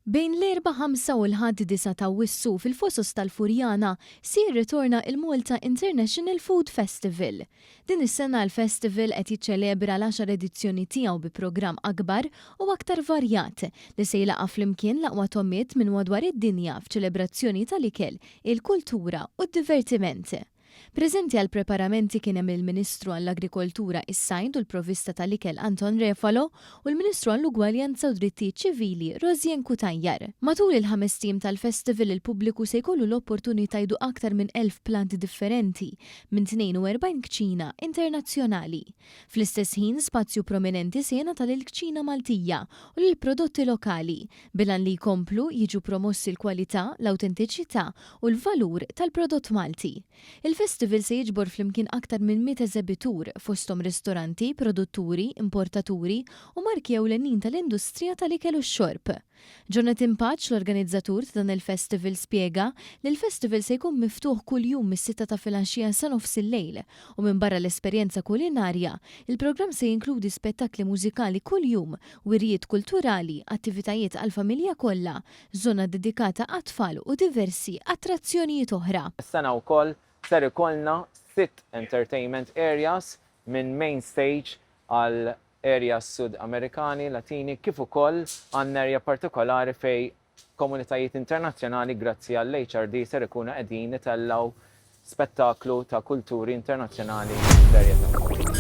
Bejn l-Erbgħa 5 u l-Ħadd 9 t'Awwissu fil-Fosos tal-Furjana se jirritorna il-Malta International Food Festival. Din is-sena l-festival qed jiċċelebra l-10 edizzjoni tiegħu bi programm akbar u aktar varjat li se jlaqqa' flimkien l-aqwa togħmiet minn madwar id-dinja f'ċelebrazzjoni tal-ikel, il-kultura u d-divertiment. Preżenti għall-preparamenti kien hemm il-Ministru għall-Agrikoltura, is-Sajd u l-Provvista tal-Ikel Anton Refalo u l-Ministru għall-Ugwaljanza u Drittijiet Ċivili Rosianne Cutajar. Matul il-ħamest ijiem tal-festival il-pubbliku se jkollu l-opportunità jduq aktar minn 1,000 plat differenti minn 42 kċina internazzjonali. Fl-istess ħin spazju prominenti se jingħata lill-kċina Maltija u lill-prodotti lokali bil-għan li jkomplu jiġu promossi l-kwalità, l-awtentiċità u l-valur tal-prodott Malti. Il-festival se jiġbor flimkien aktar minn 100 eżebitur, fosthom ristoranti, produtturi, importaturi u marki ewlenin tal-industrija tal-ikel u x-xorb. Jonathan Pace, l-organizzatur ta' dan il-festival, spjega li l-festival se jkun miftuħ kuljum mis-6 ta' filgħaxija sa nofs il-lejl u minbarra l-esperjenza kulinarja, il-programm se jinkludi spettakli mużikali kuljum, wirjiet kulturali, attivitajiet għall-familja kollha, żona dedikata għat-tfal u diversi attrazzjonijiet oħra. Is-sena wkoll ser ikollna sitt entertainment areas minn main stage għal areas Sud Amerikani, Latini, kif ukoll għandna area partikolari fejn komunitajiet internazzjonali grazzi għall-HRD ser ikunu qegħdin itellgħu spettaklu ta' kulturi internazzjonali f'varjetà.